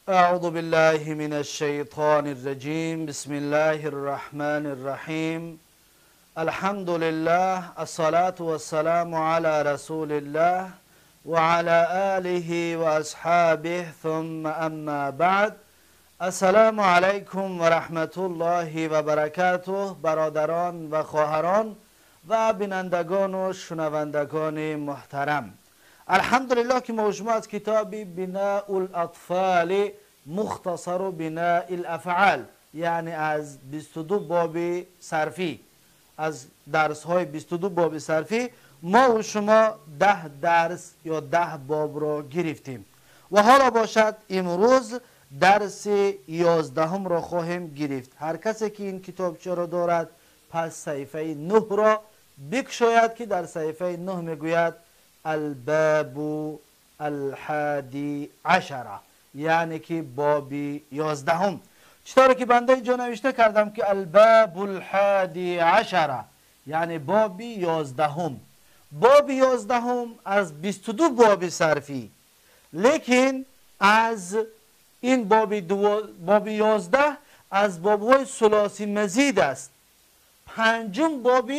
أعوذ بالله من الشيطان الرجيم. بسم الله الرحمن الرحيم. الحمد لله، الصلاة والسلام على رسول الله وعلى آله وأصحابه، ثم أما بعد. السلام علیکم و رحمت الله و برکاته. برادران و خواهران و بینندگان و شنوندگان محترم، الحمدلله که ما شما از کتاب بناء الاطفال مختصر بناء الافعال، یعنی از 22 باب صرفی، از درس های 22 باب صرفی ما و شما 10 درس یا 10 باب را گرفتیم و حالا باشد امروز درس 11 را خواهیم گرفت. هر کسی که این کتابچه را دارد پس صحیفه 9 را بکشاید که در صحیفه 9 میگوید الباب الحادی عشره، یعنی که باب 11. چطور که بنده اینجا نوشته کردم که الباب الحادی عشره یعنی باب 11. باب 11 از 22 باب صرفی، لیکن از این باب 11 از بابهای ثلاثی مزید است. پنجم باب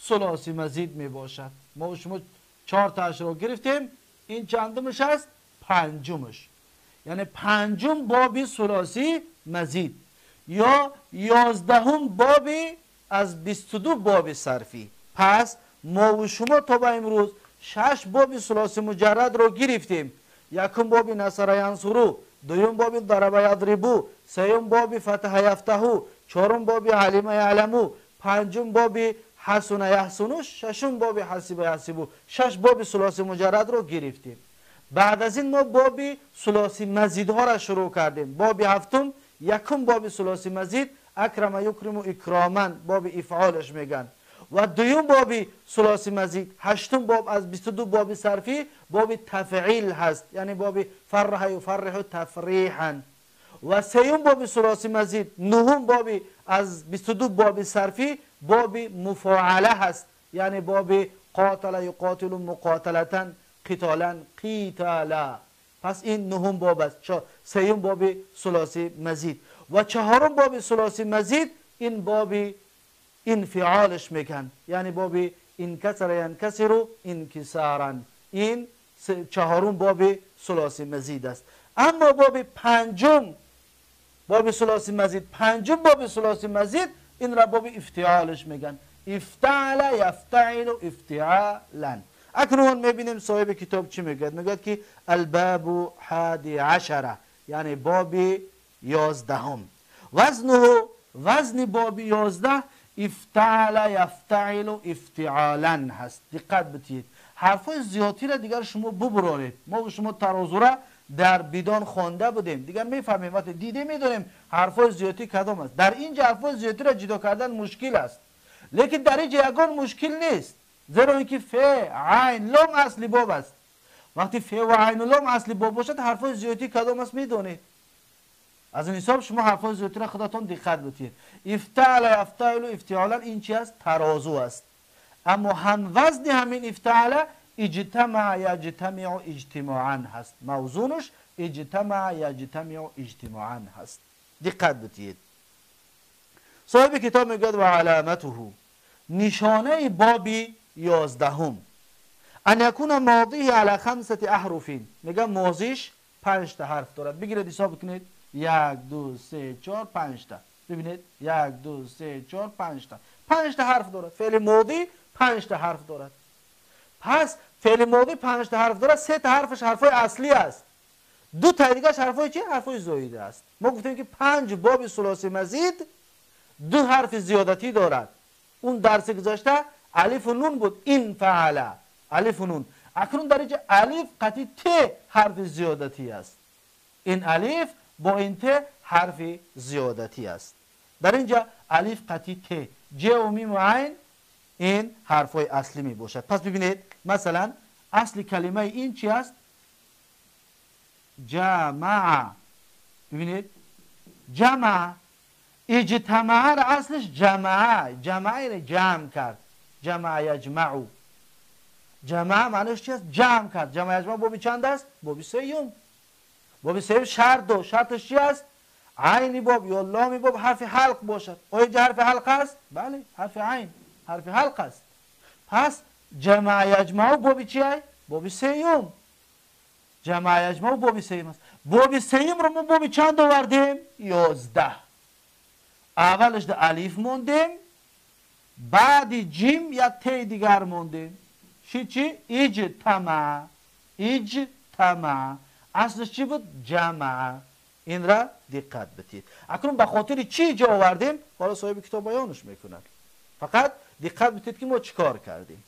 ثلاثی مزید می باشد. ما شما 4 تاش رو گرفتیم، این چندمش است؟ پنجمش، یعنی پنجم باب ثلاثی مزید یا 11 باب از 22 باب صرفی. پس ما و شما تا به امروز 6 باب ثلاثی مجرد رو گرفتیم. یکم باب نصر ینصرو، دوم باب ضرب یضربو، سوم باب فتح یفتحو، چهارم باب علم یعلمو، پنجم باب حسن یحسنو، ششم باب حسب یحسبو. 6 باب ثلاثی مجرد رو گرفتیم. بعد از این ما باب ثلاثی مزیدها را شروع کردیم. باب هفتم، یکم باب ثلاثی مزید اکرم یکرم اکراما، باب افعالش میگن. و دوم باب ثلاثی مزید، هشتم باب از 22 باب صرفی، باب تفعیل هست، یعنی باب فرح یفرح تفریحا. و سوم باب ثلاثی مزید، نهم باب از 22 باب صرفی، باب مفاعله هست، یعنی باب قاتل یقاتل مقاتلتا، قتالا قتالا. پس این نهم باب است، سوم باب ثلاثی مزید. و چهارم باب ثلاثی مزید این باب انفعالش میکن، یعنی باب انکسر ینکسر انکسارا. این چهارم باب ثلاثی مزید است. اما باب پنجم، باب ثلاثی مزید، پنجم باب ثلاثی مزید، این را باب افتعالش میگن، افتعل یفتعل افتعالا. اکنون میبینیم صاحب کتاب چی میگه. میگه که الباب حادی عشره، یعنی باب 11. وزنه، وزن باب 11 افتعل یفتعل افتعالا هست. دقت بتید، حرفای زیادی را دیگر شما ببرارید. ما و شما ترازو را در بیدان خوانده بودیم، دیگر میفهمیم، وقتی دیده میدونیم حرفای زیادی کدام است. در اینجا حرفای زیادی را جدا کردن مشکل است، لیکن در اینجا یگان مشکل نیست، زیرا اینکه ف عین لام اصلی باب است. وقتی ف و عین لام اصلی باب باشد، حرفای زیادی کدام است میدونید. از این حساب شما حرفای زیادی را خودتون دقت بدید. افتعل یفتعل افتعالا این چی است؟ ترازو است. اما هم وزن همین افتعل اجتمع یجتمع اجتماعا هست، موزونش اجتمع یجتمع اجتماعا هست. دقت بدید. صاحب کتاب میگوید و علامته، نشانه باب 11 ان یکون ماضیه علی 5 احرف. میگه ماضیش 5 تا حرف دارد. بگیرید حساب کنید، 1 2 3 4 5 تا. ببینید 1 2 3 4 5 تا، 5 تا حرف دارد. فعل ماضی 5 تا حرف دارد. پس فعل ماضی 5 تا حرف دارد، 3 تا حرفش حرفای اصلی است، 2 تا دیگه‌اش حرفای چی؟ حرفای زایده است. ما گفتیم که 5 باب ثلاثی مزید 2 حرف زیادتی دارد. اون درس گذشته الف و نون بود، این فعل الف و نون. اکنون در اینجا الف قطعی ت حرف زیادتی است، این الف با این ت حرف زیادتی است. در اینجا الف قطعی ت، ج و میم و عین این حرفای اصلی می باشد. پس ببینید مثلا اصل کلمه این چی است؟ جمع. ببینید جمع، اجتماع را اصلش جمع، جمع را جمع کرد، جمع یجمع. جمع معنیش چی است؟ جمع کرد. جمع یجمع بابی چند است؟ بابی سیوم. باب سیوم شرط دو، شرطش چی است؟ عین باب یا لام باب حرف حلق باشد. آیا اینجا حرف حلق است؟ بله، حرف عین حرف حلق است. پس جمع یجمع باب چی است؟ باب سیوم. جمع یجمع باب سیوم است. باب سیوم رو ما باب چند آوردیم؟ 11. اولش در الف موندیم، بعد جیم یا ت دیگر موندیم. چی؟ اجتماع. اجتماع اصلش چی بود؟ جمع. این را دقت بدید. اکنون به خاطر چی جا آوردیم؟ حالا صاحب کتاب بیانش میکنند. فقط دقت بدید که ما چیکار کردیم.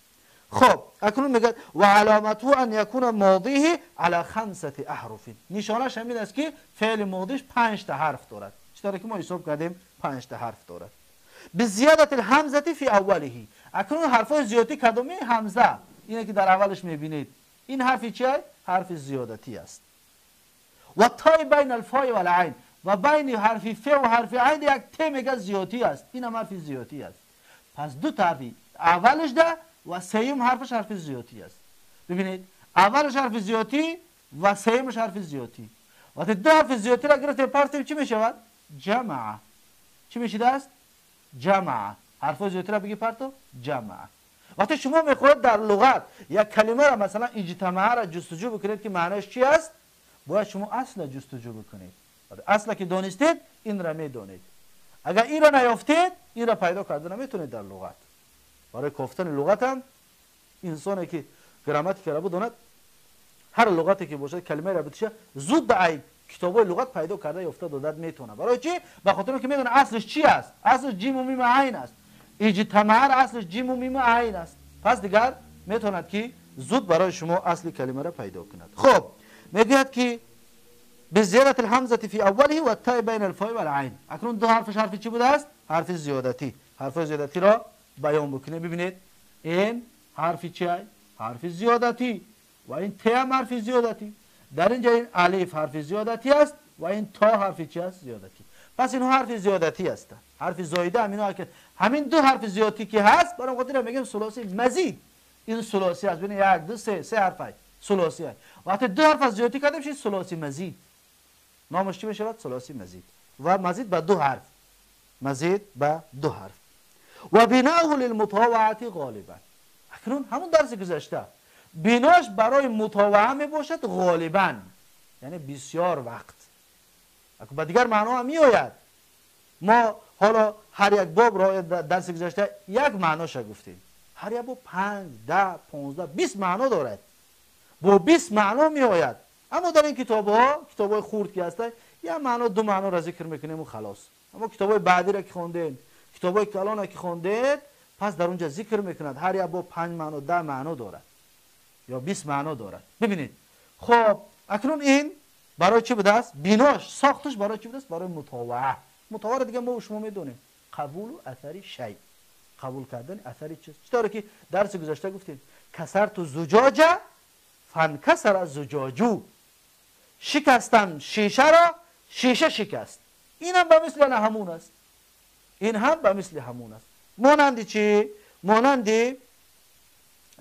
خب اکنون میگه و علامته ان یکون ماضیه علی خمسه احرف. نشانش همین است که فعل ماضیش 5 تا حرف دارد. چطوری که ما حساب کردیم 5 تا حرف دارد. بزیادت الهمزه فی اوله. اکنون حرفای زیادی کدومی؟ همزه. اینه که در اولش میبینید. این حرفی چیه؟ حرف زیادتی است. و تای بین الفای و العین، و بین حرف ف و حرف عین یک ت میگه زیادی است. این هم حرف زیادی است. پس دو تا حرفی اولش ده و سیوم حرفش حرف زیادی است. ببینید اولش حرف زیادی و سیومش حرف زیادی. وقتی دو حرف زیادی را گرفتیم پرتیم چی میشود؟ جمع. چی میشید است؟ جمع. حرف زیادی را بگی پرتو جمع. وقتی شما میخواهید در لغت یک کلمه را مثلا اجتماع را جستجو بکنید که معنیش چی است، باید شما اصل جستجو بکنید. اصل که دانستید این را میدانید. اگر این را نیافتید این را پیدا کرده نمیتونید در لغت. برای کافتن لغت هم انسانی که گراماتیک را بداند، هر لغتی که باشد کلمه را بتشه زود به کتابای لغت پیدا کرده یافته دادد میتونه. برای چی؟ به خاطر اینکه میدونه اصلش چی است. اصلش جیم و میم عین است. اجتماع اصلش جیم و میم عین است. پس دیگر میتواند که زود برای شما اصل کلمه را پیدا کند. خب میگوید که بزیادت الهمزه فی اوله و التاء بین الفاء والعین. اکنون دو حرفش حرف چی بوده است؟ حرف زیادتی. حرف زیادتی را بیان بکنید. ببینید این حرف چی؟ حرف زیادتی و این ت هم حرف زیادتی. در اینجا این الف حرف زیادتی است و این تا حرف چی است؟ زیادتی. پس اینها حرف زیادتی است. حرف زایده هم اینا که همین دو حرف زیادتی که هست، برای خاطر میگیم ثلاثی مزید. این ثلاثی است. ببینید 1 2 3 سه حرف است. ثلاثی است. وقتی دو حرف از زیادتی کردیم میشه ثلاثی مزید. نامش چی میشه؟ ثلاثی مزید. و مزید به دو حرف. مزید به دو حرف. و بناؤه للمطاوعه غالبا. اکنون همون درس گذشته بناش برای مطاوعه می باشد غالبا، یعنی بسیار وقت. اکنون به دیگر معنا هم می آید. ما حالا هر یک باب را درس گذشته یک معناش گفتیم. هر یک باب 5 10 15 20 معنا دارد. با 20 معنا می آید. اما در این کتاب ها، کتاب های خرد که هستند، یک معنا دو معنا را ذکر میکنیم و خلاص. اما کتاب های بعدی را که خواندین، کتاب های کلان که خواندید، پس در اونجا ذکر میکند هر یک باب 5 معنا 10 معنا دارد یا 20 معنا دارد. ببینید خب اکنون این برای چی بوده است؟ بیناش ساختش برای چی بوده است؟ برای مطاوعه. مطاوعه دیگه ما و شما میدونیم، قبول و اثر شی، قبول کردن اثر چیز. چطوری که درس گذشته گفتیم کسرت زجاجه فانکسر زجاجو، شکستم شیشه را، شیشه شکست. این هم به مثل همون است. این هم به مثل همون است. مانند چی؟ مانند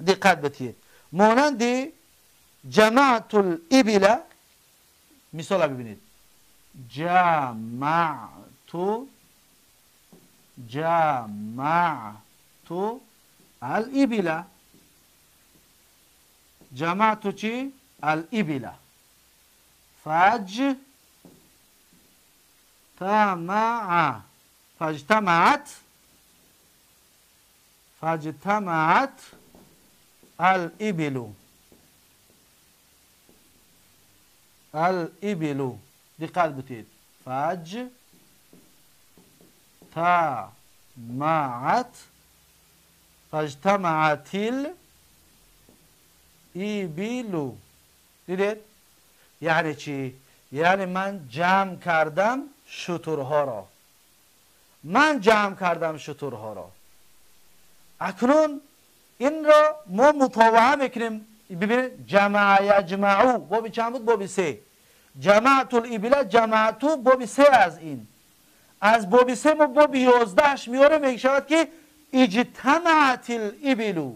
دقت بدهید، مانند جمعت الابل. مثال ببینید، جمعت الابل. جمعت چی؟ الابل. فاجتمعت الابل. الابل دقت بدهید، فاجتمعت الابل. دیدید؟ یعنی چی؟ یعنی من جمع کردم شترها را. من جمع کردم شترها را. اکنون این را ما مطاوعه میکنیم. ببینید جمع یجمعو باب چند بود؟ باب 3. جمعت الابل، جمعتو باب 3. از این از باب 3 ما باب 11 میاره، میشود که اجتمعت الابل،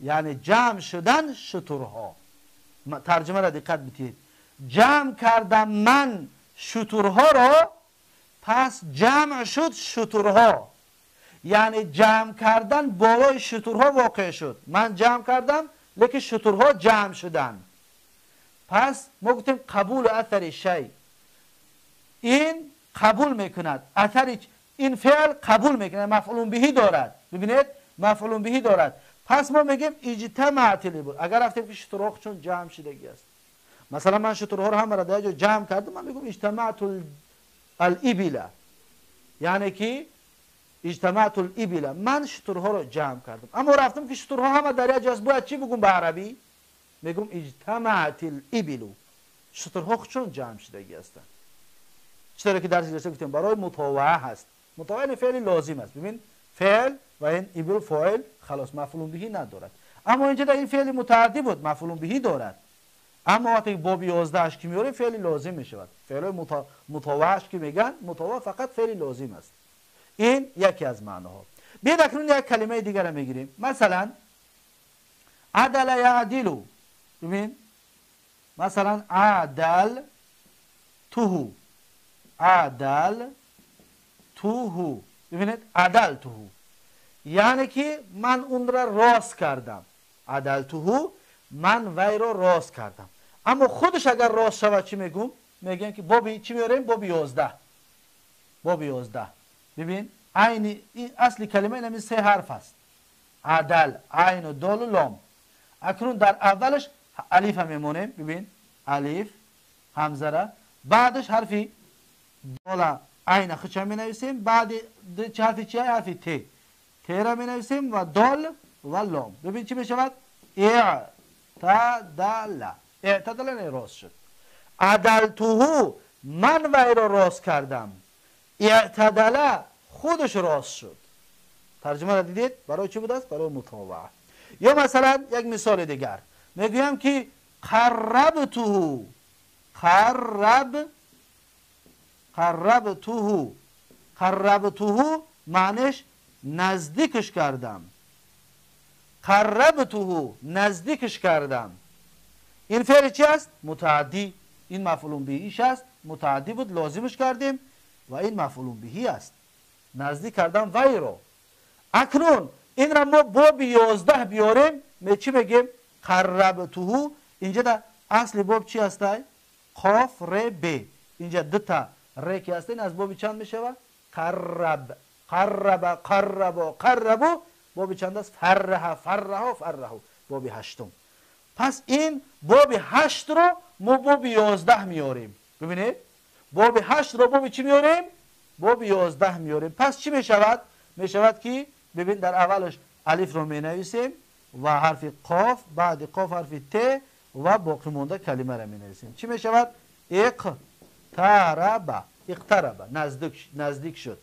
یعنی جمع شدن شترها. ترجمه را دقت بدهید، جمع کردم من شترها را، پس جمع شد شترها. یعنی جمع کردن بالای شترها واقع شد. من جمع کردم لیکن شترها جمع شدن. پس ما گفتیم قبول اثر شی، این قبول میکند اثر، این فعل قبول میکند، مفعول بهی دارد. ببینید مفعول بهی دارد. پس ما میگیم اجتماعت الابل. اگر رفتیم که شترها چون جمع شدگی است، مثلا من شترها رو هم را در جا جمع کردم، من میگم اجتماعت الابل، یعنی که اجتماعت الابل، من شترها رو جمع کردم. اما رفتم که شترها همه در یک جا است، باید چی بگم به عربی؟ میگم اجتماعت الابل، شترها چون جمع شدگی هستند. چطوری که در گذشته گفتیم برای مطاوعه هست. مطاوعه فعل لازم است. ببین فعل و این ابل فاعل، خلاص مفعول بهی ندارد. اما اینجا در این فعل متعدی بود، مفعول بهی دارد. اما وقتی باب 11 که میاره فعل لازم میشود. فعل مطاوعهش که میگن مطاوعه فقط فعل لازم است. این یکی از معناها. بیاید اکنون یک کلمه دیگر رو میگیریم. مثلا عدل یعدل. ببین مثلا عدل توهو، عدل توهو. ببینید عدل توهو یعنی که من اون را راست کردم. عدل توهو من وی را راست کردم. اما خودش اگر راست شود چی میگم؟ میگم که بابی چی میاریم؟ باب 11. باب 11. ببین عین این اصل کلمه این همین سه حرف است. عدل، عین و دال و لام. اکنون در اولش الف هم میمونیم. ببین الف همزه را، بعدش حرفی دال عین خودش می نویسیم، بعد چه حرفی چیه؟ حرفی ت، ت را می نویسیم و دال و لام. ببین چی می شود؟ اعتدل. اعتدل یعنی راست شد. عدلته من وی را راست کردم. اعتدل خودش راست شد. ترجمه را دیدید؟ برای چی بوده است؟ برای مطاوعه. یا مثلا یک مثال دیگر میگویم که قربته، قرب، قربته، قربته معنیش نزدیکش کردم. قربته نزدیکش کردم. این فعل چی است؟ متعدی. این مفعول بهیش است، متعدی بود، لازمش کردیم و این مفعول بهی است. نزدیک کردم وی رو. اکنون این را ما باب 11 بیاریم، می چی بگیم؟ قربته. اینجا در اصل باب چی است؟ قاف ر ب. اینجا دو تا ر که هست، این از باب چند میشود؟ قرب، قرب، قرب، قرب. باب چند است؟ فرح، فرح، فرح، باب هشتم. پس این باب 8 رو ما باب 11 میاریم. ببینید باب 8 رو باب چی میاریم؟ باب 11 میاریم. پس چی میشود؟ میشود که ببین در اولش الف رو می نویسیم و حرف قاف، بعد قاف حرف ت و باقی مونده کلمه را می نویسیم. چی میشود؟ اقترب، اقترب نزدیک، نزدیک شد.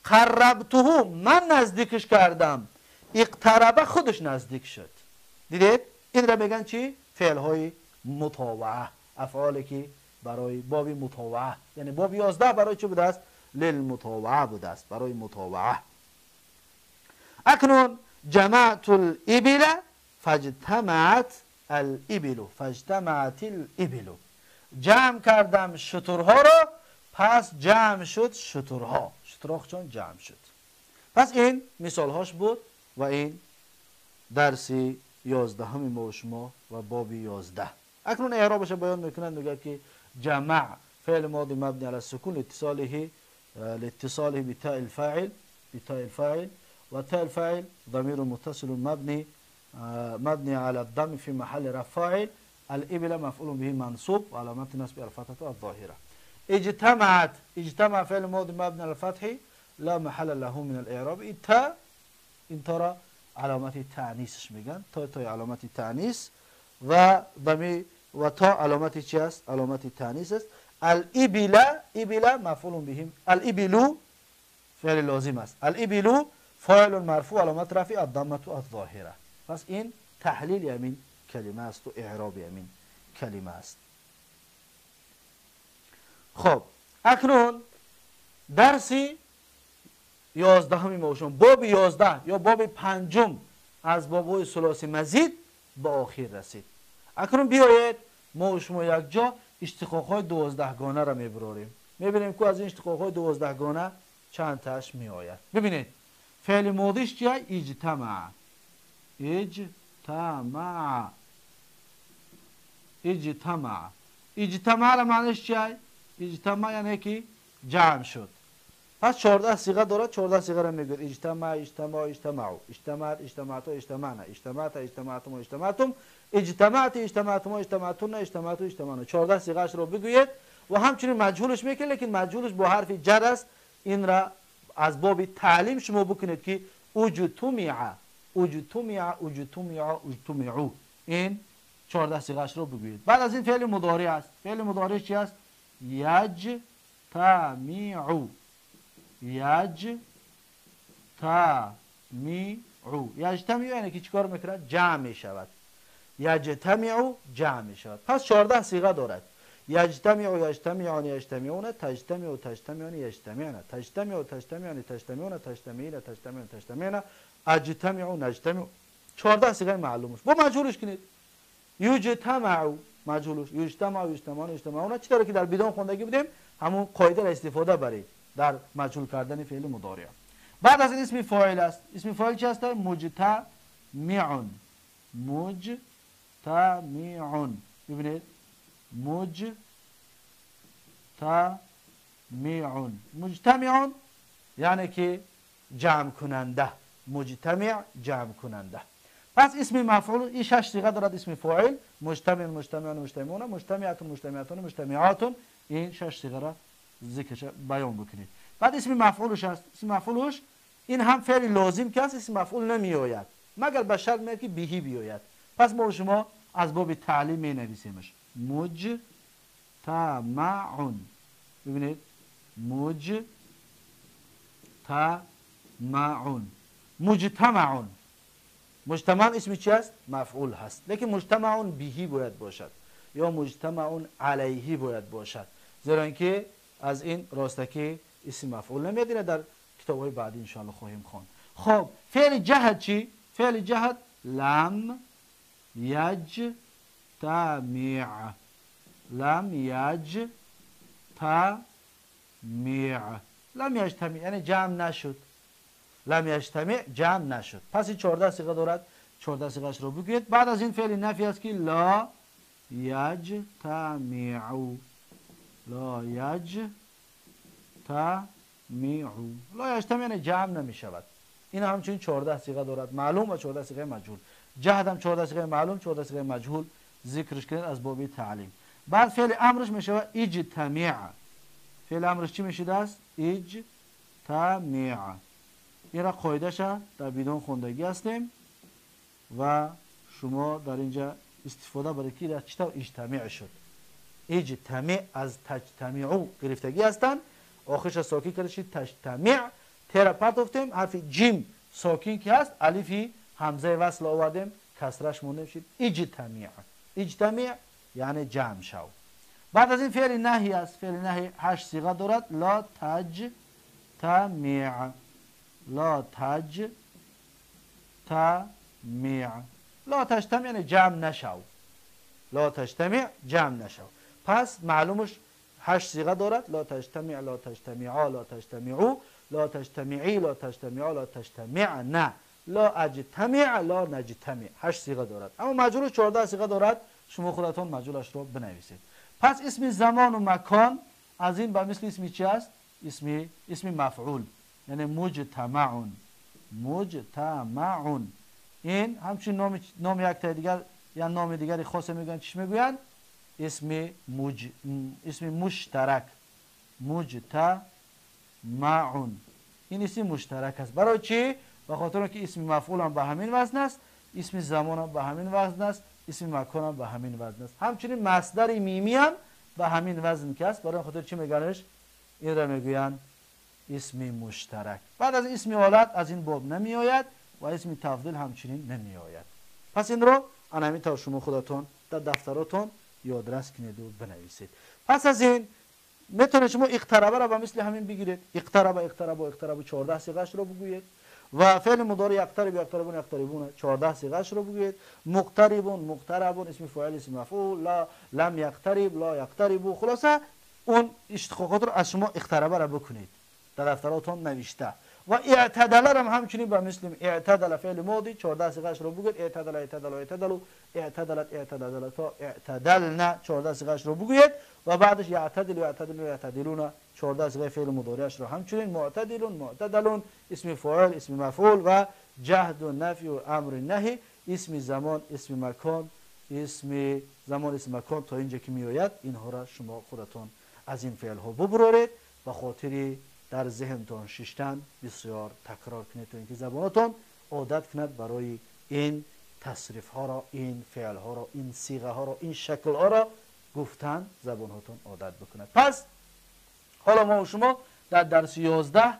قربته من نزدیکش کردم. اقترب خودش نزدیک شد. دیدید؟ این را میگن چی؟ فعل های مطاوعه، افعالی که برای باب مطاوعه، یعنی باب 11 برای چی بوده است؟ للمطاوعه بوده است، برای مطاوعه. اکنون جمعت الابل فاجتمعت الابل، فاجتمعت الابل. جمع کردم شترها را، پس جمع شد شترها، شترها چون جمع شد. پس این مثالهاش بود و این درس 11 ما و شما و باب 11. اکنون اعرابش بیان میکنند، میگه که جمع فعل ماضی مبنی علی السکون لاتصاله بتاء الفاعل، بتاء الفاعل، و تاء الفاعل ضمیر متصل مبني على الضم في محل رفع فاعل. الابل مفعول به منصوب وعلامة نصب الفتحة الظاهرة. اجتمعت، اجتمع فعل ماضي مبني على الفتح لا محل له من الاعراب. التاء این تا را علامت تعنیسش میگن، تا تا علامت تعنیس و ضمیر و تا علامت چی است؟ علامت تعنیس است. الابل، ابل مفعول به، الابل فعل لازم است. الابل فاعل مرفوع علامت رفع الضمه الظاهره. پس این تحلیل یمین کلمه است و اعراب یمین کلمه است. خب اکنون درسی 11 ما شما باب 11 یا باب 5 از باب‌های ثلاثی مزید به آخر رسید. اکنون بیایید ما و شما یک جا اشتقاق های 12 گانه را میبراریم. میبینیم که از این اشتقاق های 12 گانه چند تاش میآید. ببینید فعل ماضیش چیه؟ اجتمع. اجتمع. اجتمع. اجتمع را معنیش چیه؟ اجتمع یعنی که جمع شد. پس 14 صیغه دارد، 14 صیغه را میگوید. اجتمع، اجتمع، اجتمعوا، اجتمعت، اجتمعتوا، اجتمعنا، اجتمعت، اجتمعتم، اجتمعتم، اجتمعت، اجتمعتم، اجتمعتن، اجتمعتوا، اجتمعنا. 14 صیغه را بگویید و همچنین مجهولش میکنید، لیکن مجهولش با حرف جر است. این را از باب تعلیم شما بکنید که اجتمع، اجتمع، اجتمع، اجتمعوا. این 14 صیغه را بگویید. بعد از این فعل مضارع است. فعل مضارع چی است؟ یجتمع. یجتمع. یجتمع یعنی که چیکار میکنه؟ جمع میشود. یجتمع جمع میشود. پس 14 صیغه دارد. یجتمع، یجتمعان، یجتمعون، تجتمع، تجتمعان، یجتمعن، تجتمع، تجتمعان، تجتمعون، تجتمعین، تجتمعون، تجتمعن، اجتمع، نجتمع. 14 صیغه معلومش. با مجهولش کنید. یجتمع مجهولش، یجتمع، یجتمعان، یجتمعون. چطوری که در بدون خوندگی بودیم همون قاعده را استفاده برید در مجهول کردن فعل مضارع. بعد از این اسم فاعل است. اسم فاعل چی است؟ مجتمع. مجتمع. ببینید مجتمع. مجتمع یعنی که جمع کننده. مجتمع جمع کننده. پس اسم مفعول این 6 صیغه دارد. اسم فاعل مجتمع، مجتمعان، مجتمعون، مجتمعات، مجتمعاتون، مجتمعات. این 6 صیغه را ذکر بیان بکنید. بعد اسم مفعولش است. اسم مفعولش این هم فعل لازم که است، اسم مفعول نمی آید مگر به شرط میاد که بهی بیاید. پس ما شما از باب تعلیم می نویسیمش. مجتمع. ببینید مجتمع. مجتمع. مجتمع اسم چی است؟ مفعول هست، لیکن مجتمع بهی باید باشد یا مجتمع علیه باید باشد، زیرا اینکه از این راستکی اسم مفعول نمیاد. در کتاب های بعدی انشاءالله خواهیم خواند. خب فعل جهد چی؟ فعل جهد لم یجتمع. لم یجتمع. لم یجتمع یعنی جمع نشد. لم یجتمع جمع نشد. پس این 14 صیغه دارد. 14 صیغه رو بگویید. بعد از این فعل نفی است که لا یجتمع. لا یجتمع. لا یجتمع یعنی جمع نمی شود. این همچنین 14 صیغه دارد، معلوم و 14 صیغه مجهول. جهد هم 14 صیغه معلوم، 14 صیغه مجهول ذکرش کنید از باب تعلیم. بعد فعل امرش می شود اجتمع. فعل امرش چی میشده است؟ اجتمع. این را قاعده‌اش در بدون خوندگی هستیم و شما در اینجا استفاده برای که در چطور اجتماع شد. اجتماع از تجتمعو گرفتگی هستند. آخرش ساکن کرده شد تجتمع. تیر پرتافتیم، حرف جیم ساکن که هست، الفی همزه وصل آوردیم، کسرش مونده شد اجتماع. اجتماع یعنی جمع شو. بعد از این فعل نهی است. فعل نهی 8 صیغه دارد. لا تجتمع. لا تجتمع. لا تجتمع یعنی جمع نشو. لا تجتمع جمع نشو. پس معلومش 8 صیغه دارد. لا تجتمع، لا تجتمعا، لا تجتمعو، لا تجتمعی، لا تجتمعا، لا تجتمعنا، لا اجتمع، لا نجتمع. 8 صیغه دارد. اما مجهولش 14 صیغه دارد. شما خودتون مجهولش رو بنویسید. پس اسم زمان و مکان از این به مثل اسم چی است؟ اسم مفعول یعنی مجتمع. مجتمع. این همچنین نام یک تا دیگر یا نام دیگری خاص میگن. چی میگویند؟ اسم مشترک. مجتمع. این اسم مشترک است. برای چی؟ به خاطر اینکه اسم مفعول هم به همین وزن است، اسم زمان هم به همین وزن است، اسم مکان هم به همین وزن است. همچنین مصدر میمی هم به همین وزن که است. برای خاطر چی میگنش؟ این را میگویند اسم مشترک. بعد از اسم آلت از این باب نمی آید و اسم تفضیل همچنین نمی آید. پس این رو همین تا شما خودتون در دفتراتون یادرس کنید و بنویسید. پس از این میتونه شما اقتربه را به مثل همین بگیرید. اقتربه، اقتربه، اقتربه 14 صیغه‌اش رو بگویید. و فعل مضارع یقترب، یقتربون، یقتربون، 14 صیغه‌اش رو بگویید. مقتربون، مقتربون، اسم فاعل، اسم مفعول، لا، لم یقترب، لا یقترب. خلاصه اون اشتقاقات رو از شما اقتربه را بکنید، در دفتراتون نوشته. و اعتدل هم همچنین به مثل اعتدل فعل ماضی 14 صیغه‌اش رو بگویید. اعتدل، اعتدل، اعتدلوا، اعتدلت، اعتدلتا، اعتدلنا، 14 صیغه‌اش رو بگویید. و بعدش یعتدل، یعتدل، یعتدلون، 14 صیغه فعل مضارعش رو همچنین معتدلون، معتدلون، اسم فاعل، اسم مفعول و جهد و نفی و امر نهی، اسم زمان، اسم مکان، اسم زمان، اسم مکان تا اینجا که میآید. اینها را شما خودتون از این فعل ها ببرارید و خاطر در ذهنتان ششتن بسیار تکرار کنید تا اینکه زبانتان عادت کند برای این تصریف ها را، این فعل ها را، این صیغه ها را، این شکل ها را گفتن زبان هاتون عادت بکند. پس حالا ما و شما در درس 11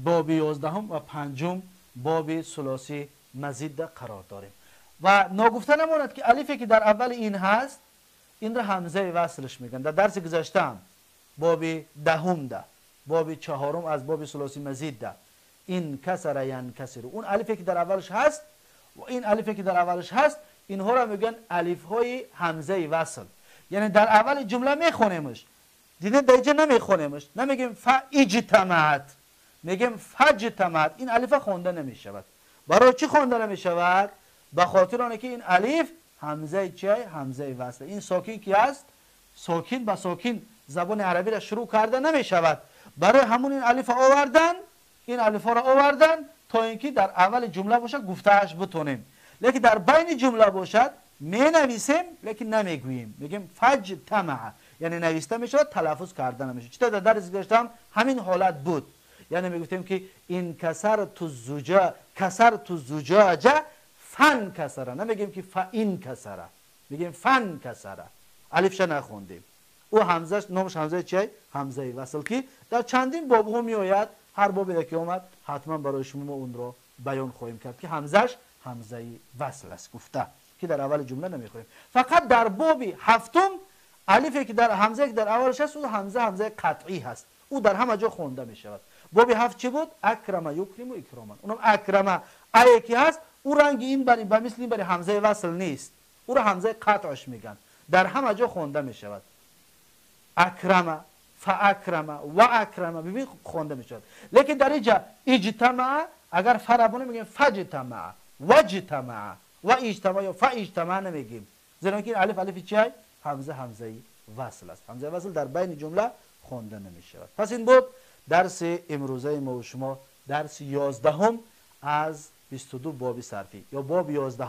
باب 11 و 5 باب ثلاثی مزید قرار داریم. و ناگفته نماند که الفی که در اول این هست، این را همزه وصلش میگن. در درس گذشته هم باب 10 ده، باب 4 از باب ثلاثی مزید ده، این کسر ینکسر، اون الفی که در اولش هست و این الفی که در اولش هست، اینها را میگن الف های همزه وصل. یعنی در اول جمله میخونیمش، دیدین در اینجا نمیخونیمش، نمیگیم فاجتمعت، میگیم فجتمعت. این الف خونده نمیشود. برای چی خونده نمیشود؟ به خاطر آنکه که این الف همزه چیه؟ همزه وصل. این ساکین کی است؟ ساکین به ساکین زبان عربی را شروع کرده نمیشود. برای همون این الف آوردن، این الف را آوردن تا اینکه در اول جمله باشه گفتهش بتونیم. لیکن در بین جمله باشد می نویسیم لیکن نمیگوییم، میگیم فجتمع، یعنی نوشته میشود تلفظ کرده نمیشه. چطور در درس گذشتم همین حالت بود، یعنی میگفتیم که این کسر تو زجا، کسر تو زجاجه فن کسره، نمیگیم که فاین کسره، میگیم فن کسره. الفش نخوندیم. او همزه نامش همزه چیه؟ همزه وصل که در چندین باب ها میآید. هر بابی که اومد حتما برای شما ما اون رو بیان خواهیم کرد که همزهش همزه وصل است گفته که در اول جمله نمیخوریم. فقط در باب هفتم الفی که در همزه که در اولش هست، او همزه همزه قطعی هست، او در همه جا خونده می شود. باب هفت چی بود؟ اکرم یکرم و اکراما. اونم اکرم ای که هست، او رنگ این برای به مثل این برای همزه وصل نیست، او را همزه قطعش میگن، در همه جا خونده می شود. اکرم، فاکرم و اکرم، ببین خونده می شود. لیکن در اینجا اجتماع اگر فرابونه میگیم فجتمع، وجتمع و اجتماع یا فاجتمع نمیگیم، زیرا که الف الف چیه؟ همزه همزه وصل است. همزه وصل در بین جمله خوانده نمی شود. پس این بود درس امروزه ما و شما، درس 11 از 22 باب صرفی یا باب 11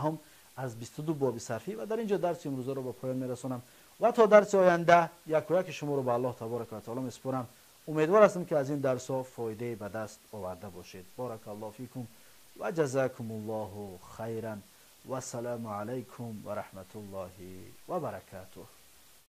از 22 باب صرفی. و در اینجا درس امروزه رو به پایان میرسونم و تا درس آینده یک و یک شما رو به الله تبارک و تعالی میسپارم. امیدوار هستم که از این درس ها فایده به دست آورده باشید. بارک الله فیکم و جزاکم الله خیرا و السلام علیکم و رحمت الله و برکاته.